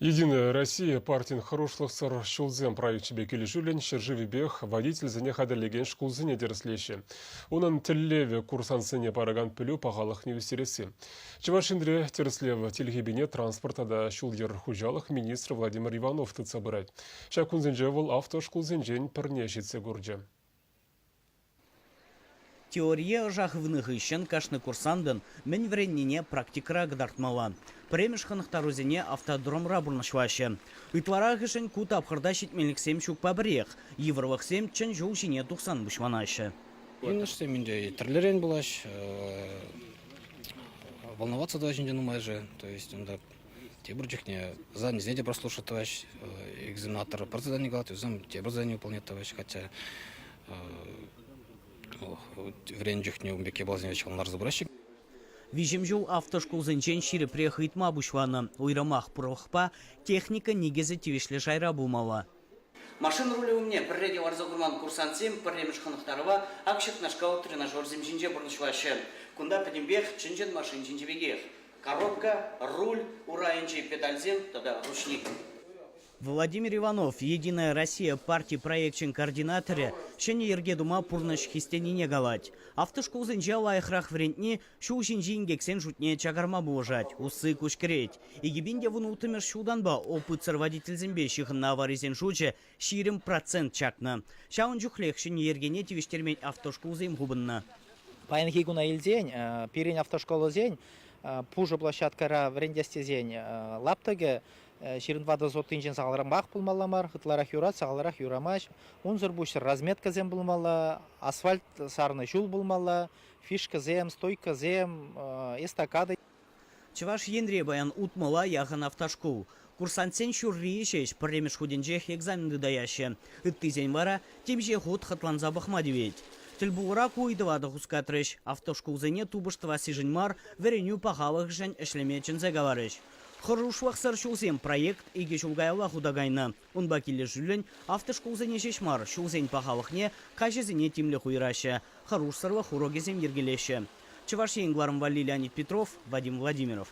Единая Россия партин хӑрушлӑхсӑр ҫулсем проекчӗпе килӗшӳллӗн ҫӗршывӗпех водительсене хатӗрлекен шкулсене тӗрӗслеҫҫӗ. Унӑн тӗллевӗ курсантсене паракан пӗлӳ пахалӑхне ӳстересси. Чӑваш Енре тӗрӗслев тилхепине транспорт тата ҫул-йӗр хуҫалӑх министрӗ Владимир Иванов тытса пырать. Ҫак кунсенче вӑл автошкулсенчен пӗрне ҫитсе курчӗ. Теорие ӑша хывнӑ хыҫҫӑн кашни курсантӑн мӗн вӗреннине практикӑра кӑтартмалла. Пӗрремӗш хӑнӑхтарусене автодромра пурнӑҫлаҫҫӗ. Ытларахӑшӗн ку тапхӑрта ҫитменлӗхсем ҫукпа пӗрех, йывӑрлӑхсем чӑн ҫул ҫине тухсан пуҫланаҫҫӗ. Йӑнӑшсем ӗнтӗ тӗрлӗрен пулаҫ. Волноваться тӑваҫ ӗнтӗ нумайӑшӗ. То есть унта тепӗр чухне заданисене те прослушать тӑваҫ. Экзаменатор пӗр задание калать, вӗсем тепӗр задание выполнять тӑваҫ. Хотя вӗреннӗ чухне ун пек япаласене ҫӑлӑнтарса пыраҫҫӗ. Виҫӗмҫул автошкулсенчен ҫирӗпрех ыйтма пуҫланӑ. Уйрӑмах пурлӑхпа техника никӗсӗ тивӗҫлӗ шайра пулмалла. Машина рулӗ умне пӗрре те ларса курман курсантсем пӗрремӗш хӑнӑхтарӑва ак ҫакнашкал тренажерсем ҫинче пурнӑҫлаҫҫӗ. Кунта пӗтӗмпех чӑн-чӑн машин ҫинчи пекех. Коробка, руль, урайӗнчи педальсем тата ручник. Владимир Иванов, «Единая Россия» парти проекчӗн координаторӗ, ҫӗнӗ йӗрке тума пурнӑҫ хистенине калать. Автошкулсенче лайӑхрах вӗрентни ҫул ҫинчи инкексен шутне чакарма пулӑшать, усси куҫкӗрет. 2016 ҫултанпа опытсӑр водительсемпе ҫыхӑннӑ аварисен шучӗ 20% чакнӑ. Ҫавӑн чухлех ҫӗнӗ йӗркене тивӗҫтермен автошкулсем хупӑннӑ. Паянхи куна илсен пирӗн автошколӑсен пушӑ площадкӑра вӗрентес тесен лаптӑкӗ Ҫырӑнватӑ сотынчен сахалрах пулмалла мар, ытларах юрать, сахалрах юрамасть. Унсӑр пуҫсӑр разметкӑсем пулмалла, асфальт сарнӑ ҫул пулмалла, фишкӑсем, стойкӑсем, эстакада. Чӑваш Енре паян утмӑла яхӑн автошкул. Курсантсен ҫуррийӗ ҫеҫ пӗрремӗш хутӗнчех экзамен тытаяҫҫӗ. Ыттисен вара темиҫе хут хӑтланса пӑхма тивет. Тӗлпулура ку ыйтӑва та хускатрӗҫ. Автошкулсене тупӑш тӑвассишӗн мар, вӗренӳ пахалӑхӗшӗн ӗҫлеме чӗнсе каларӗҫ. Хӑрушлӑхсӑр ҫулсем проект икӗ ҫул каялла хута кайнӑ. Унпа килӗшӳллӗн автошкулсене ҫеҫ мар, ҫулсен пахалӑхне, каҫӑсене тимлӗх уйӑраҫҫӗ, хӑрушсӑрлӑх урокӗсем йӗркелеҫҫӗ. Чӑваш Ен кӑларӑм валли Леонид Петров, Вадим Владимиров.